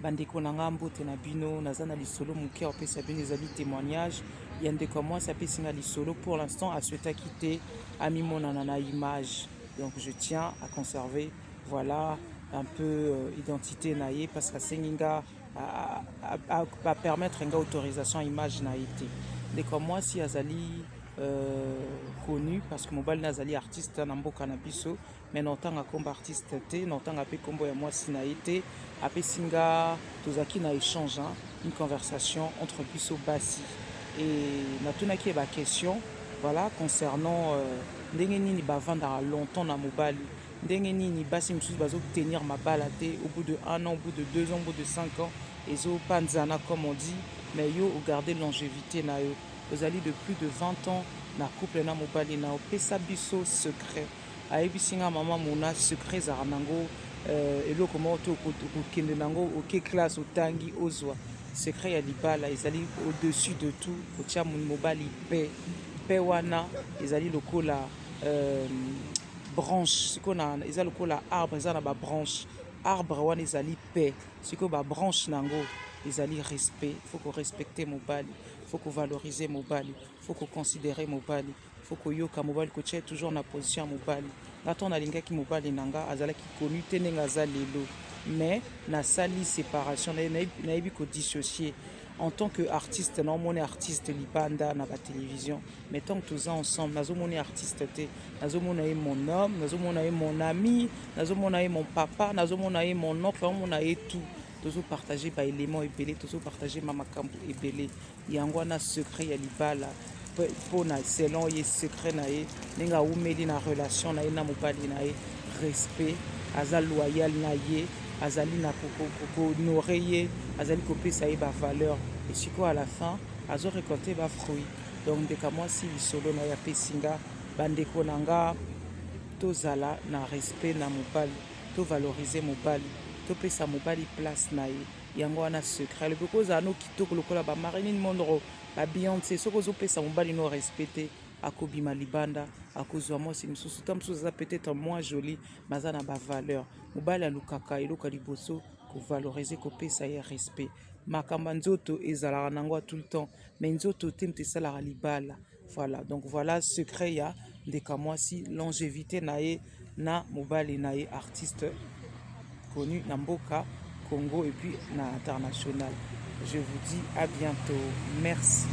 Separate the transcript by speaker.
Speaker 1: Bandeko na nga, mbote na bino. Naza na lisolo moke ya kopesa bino, ezali témoignage ya ndeko ya mwasi. Apesi nga lisolo. Pour l'instant asouhaitaki te amimonana na image, donc je tiens à conserver, voilà, un peu identité na ye, parce que asengi nga bapermettre nga autorisation image na ye te. Ndeko ya mwasi azali connu parce que mobali na azali artiste na mboka na biso, mais na otanga nkombo artiste te, na otanga mpe nkombo ya mwasi na ye te. Apesi nga, tozalaki na échange, hein, une conversation entre biso basi, et natunaki ye baquestion, voilà, concernant ndenge nini bavandaka longtemps na mobali, ndenge nini basi mosusu bazotenir mabala te au bout de un an, au bout de 2 ans, au bout de 5 ans ezopanzana, comme on dit. Mais yo ogarde longévité na yo, ozali de plus de 20 ans na couple na mobali na. Opesa biso secret. Ayebisi nga: "Mama Mona, secret ezalaka nango eloko moko te okokende nango oke classe, otangi, ozwa secret ya libala. Ezali au-dessus de tout kotia mobali mpe mpe wana ezali lokola branche. Sikoyo eza lokola arbre, eza na babranche. Arbre wana ezali pe, sikoyo babranche na yango ezali respect. Faut korespecte mobali, faut kovaloriser mobali, faut koconsidérer mobali, faut koyoka mobali, kotia toujours na position ya mobali. Nga ntango nalingaki mobali na nga, azalaki connu te ndenge aza lelo, mais nasali séparation, nayebi kodissocier en tant que artiste. Naomoni artiste libanda na batélévision, mais tant que toza ensemble, nazomoni artiste te, nazomona ye mon homme, nazomona ye mon ami, nazomona ye mon papa, nazomona ye mon oncle, nazomona ye tout. Tozopartage baélément ebele, tozopartage ma makambo ebele. Yango wana secret ya libala mpona selon ye, secret na ye, ndenge awumeli na relation na ye na mobali na ye: respect, aza loyal na ye, azali na kohonorer ye, azali kopesa ye bavaleur, et sikoyo à la fin azorécolte bafruit. Donc ndeka mwasi, lisolo na ye apesi nga. Bandeko na nga, tozala na respect na mobali, tovalorize mobali, topesa mobali place na ye. Yango wana secret. Alobi kozala no kitoko lokola baMarilyn Monroe, baBeyoncé, soki ozopesa mobali no respect te, akobima libanda, akozwa mwasi mosusu, ta mosusu aza peut-être moins joli, baza na bavaleur. Mobali alukaka eloko ya liboso kovalorize, kopesa ye respect. Makambo ya nzoto ezalaka nango tout le temps, mais nzoto te moto esalaka libala. Voilà, donc voilà secret ya ndeka mwasi, longévité na ye na mobali na ye, artiste connu na mboka Congo et puis na international. Je vous dis à bientôt, merci.